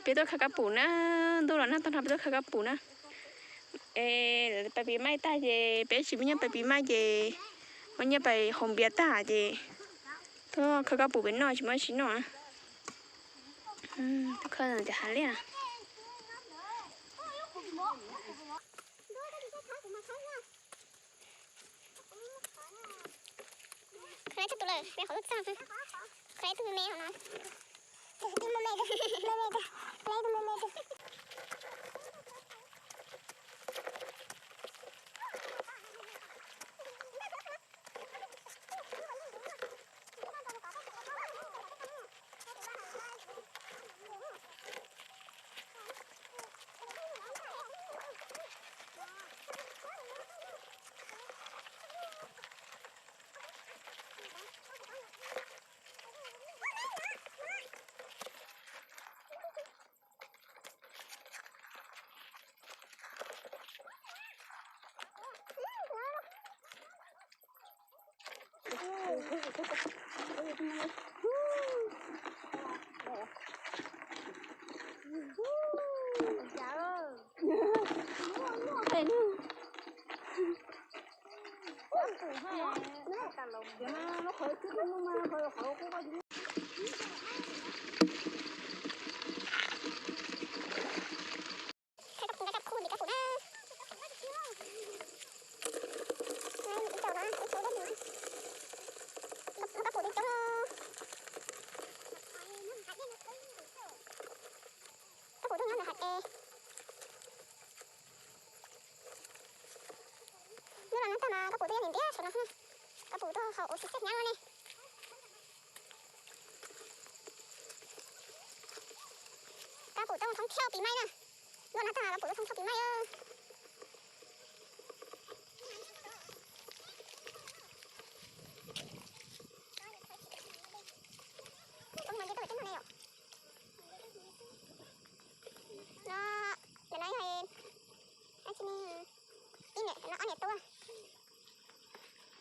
Peb tuaj khaws kab pum na, ntuj los nag tag no peb tuaj khaws kab pum na. Es pais pis maij tag ces peb tsis muaj nyiaj pais pis maij ces muaj nyiaj pais haus npias tag ces tuaj khaws kab pum pem noj tsis muaj tsis noj. Tuaj khaws cov hav liaj. Khaws txog tus lawm, peb qhov lub txaj, khaws tus me me hauv no. Tus me me, me me, tus me me. Kab pum na, ib caum no, ib caum dab, kab pum twb coob. Kab pum tuaj nyob ntawm hav tes. Hnub no nag tag mas kab pum tuaj nyob ntiab saum no, kab pum tuaj haus ua si xwb hnyav no ne. Kab pum tuaj thoob thiab pis maij na. Hnub no nag tag mas kab pum tuaj thoob thiab pis maij. Ub, no ces tuaj lawm tib no ne yom. No, ntawm no yog, ib niam, no ob niam tub.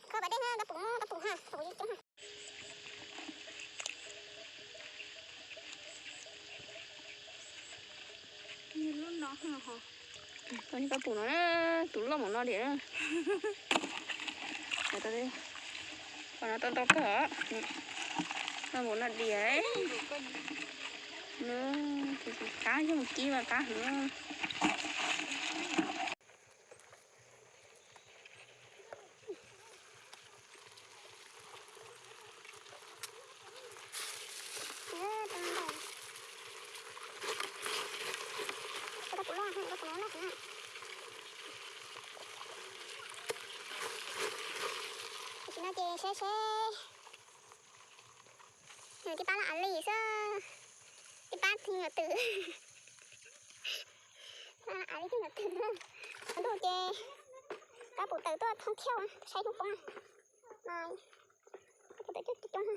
Koj pas dej na, kab pum, kab pum ha, kab pum coob ha. Koj pum no na, tus loj mus no diam. Pom no tau ntau kawg, loj mus no diam. Qab yog mus kib mas qab heev. Tam sim no ces seb seb, nws tib pab laj av li xwb, tib pab nyuam twm. Laj av li tib nyuam twm. Qhov ntuj ces kab pum tawm tuaj thoob thiab, saib hnub poob na. Kab pum tawm coob coob na.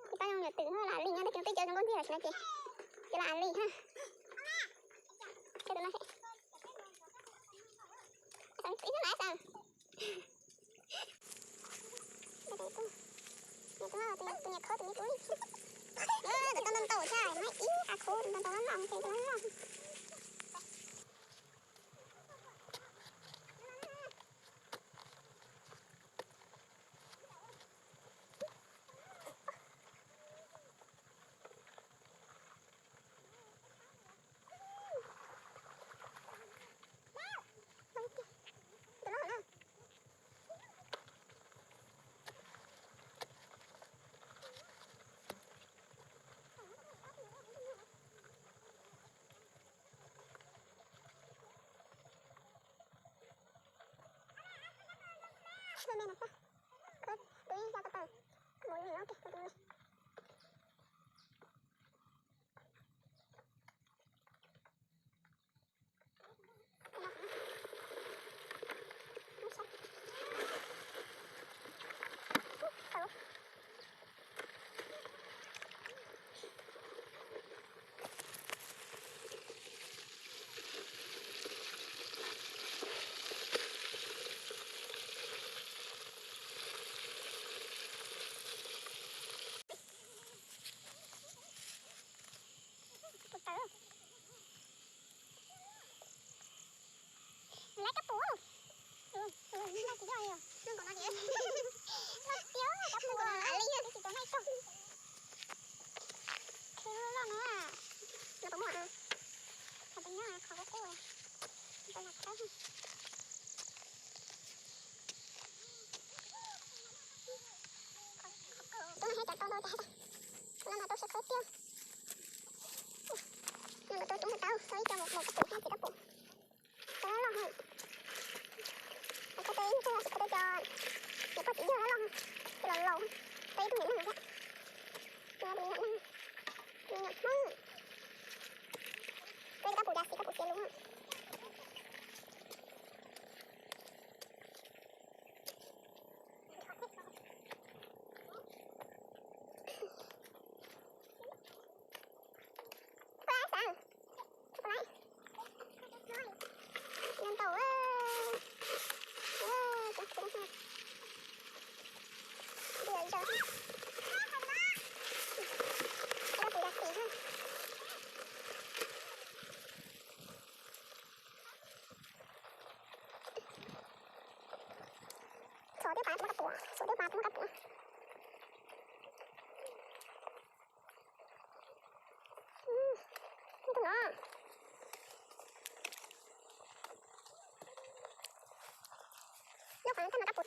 Tib pab nyuam twm laj av li nyob tej no twb cov zoo nkauj ntxiag lawm tam sim no ces cov laj av li ha. Saib tus no seb. Ib hnub lawm xav. Tus niam khaub tus me tub li. Tus ntau ntau thiab, muaj ib qho khaub tus ntau ntau loj loj, tus ntau loj. Lawv kab pum. Lawv tsis yog, lawv tias kab pum li tsis tau noj ib tog. Khwv loj loj no, no puas muaj? Qhov peb nyob qhov qub qub, peb lam khawb. Tus no thiaj cov tau ntau cas, tus no mas tau siav khawb tiag. No mas tau coob tau, tau ib co mus kab pum thiab txiv kab pum. Cov loj loj heev. Khawb tau ib tug, khawb tau cov niam pog txiv yawg loj loj, cov laus laus, tau ib tug niam neeg thiab. Tus me nyuam neeg, me nyuam Hmoob. Tau ib tug kab pum dav xiv, kab pum xiav lus. Pab xav, pab, ntau, ntau, ntau. Txhom tej pas muab kab pum, txhom tej pas muab kab pum. Tus no, nyob qhov ntawm no kab